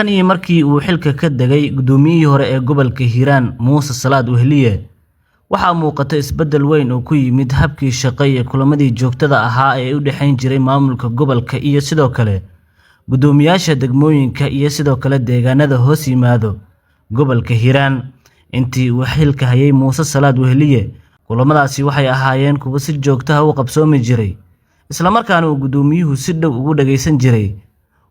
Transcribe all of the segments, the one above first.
Tan iyo markii uu xilka ka degay gudoomiyihii hore ee gobolka Hiiraan Muuse Salaad Weheliye, waxaa muuqata isbeddel weyn oo ku yimid habkii shaqo iyo kulamadii joogtada ahaa ee u dhexeyn jiray maamulka gobolka iyo sidoo kale gudoomiyaasha degmooyinka iyo sidoo kale deegaanada hoos yimaado gobolka Hiiraan. Intii uu xilka hayay Muuse Salaad Weheliye, kulamadaasi waxay ahaayeen kuwo si joogto ah u qabsoomi jiray, isla markaana uu gudoomiyuhu si dhow ugu dhageysan jiray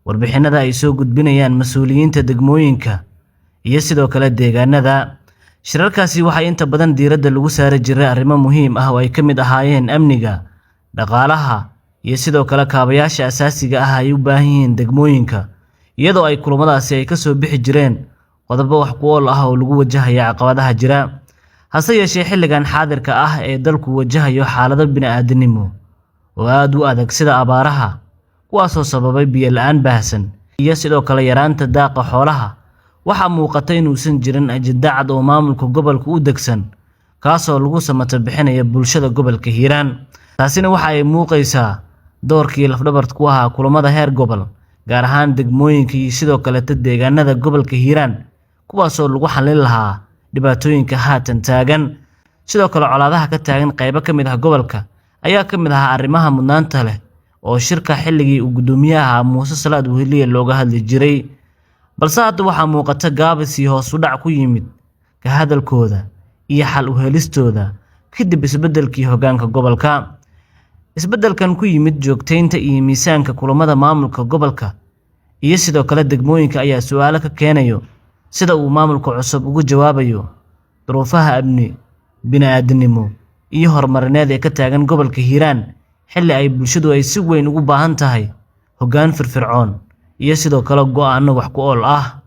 warbixinada ay soo gudbinayaan mas'uuliyiinta degmooyinka iyo sidoo kale deegaanada. Shirarkaasi waxay inta badan diiradda lagu saari jiray arrimo muhiim ah oo ay ka mid ahaayeen amniga, dhaqaalaha, iyo sidoo kale kaabayaasha aasaasiga ah ay u baahan yihiin degmooyinka, iyadoo ay kulamadaasi ay kasoo bixi jireen qodobo wax ku ool ah oo lagu wajahayo caqabadaha jira. Hase yeeshee, xilligan xaadirka ah ee dalku wajahayo xaalado bini'aadanimo oo aad u adag sida abaaraha, kuwaasoo sababay biyo la'aan baahsan iyo sidoo kale yaraanta daaqa xoolaha, waxaa muuqata inuusan jirin ajende cad oo maamulka gobolka u degsan, kaasoo lagu samata bixinayo bulshada gobolka Hiiraan. Taasina waxa ay muuqaysaa doorkii lafdhabarta ku ahaa kulamada heer gobol, gaar ahaan degmooyinka iyo sidoo kaleeta deegaanada gobolka Hiiraan, kuwaasoo lagu xallin lahaa dhibaatooyinka haatan taagan. Sidoo kale, colaadaha ka taagan qaybo ka mid ah gobolka ayaa ka mid ahaa arrimaha mudnaanta leh oo shirka xilligii uu gudoomiyaha ahaa Muuse Salaad Weheliye looga hadli jiray. Balse hadda waxaa muuqata gaabis iyo hoos u dhac ku yimid ka hadalkooda iyo xal u helistooda kadib isbeddelkii hoggaanka gobolka. Isbeddelkan ku yimid joogteynta iyo miisaanka kulamada maamulka gobolka iyo sidoo kale degmooyinka ayaa su'aalo ka keenayo sida uu maamulka cusub uga jawaabayo duruufaha amni, bini'aadanimo iyo horumarineed ee ka taagan gobolka Hiiraan, xilli ay bulshadu ay si weyn ugu baahan tahay hoggaan firfircoon iyo sidoo kale go'aano wax ku ool ah.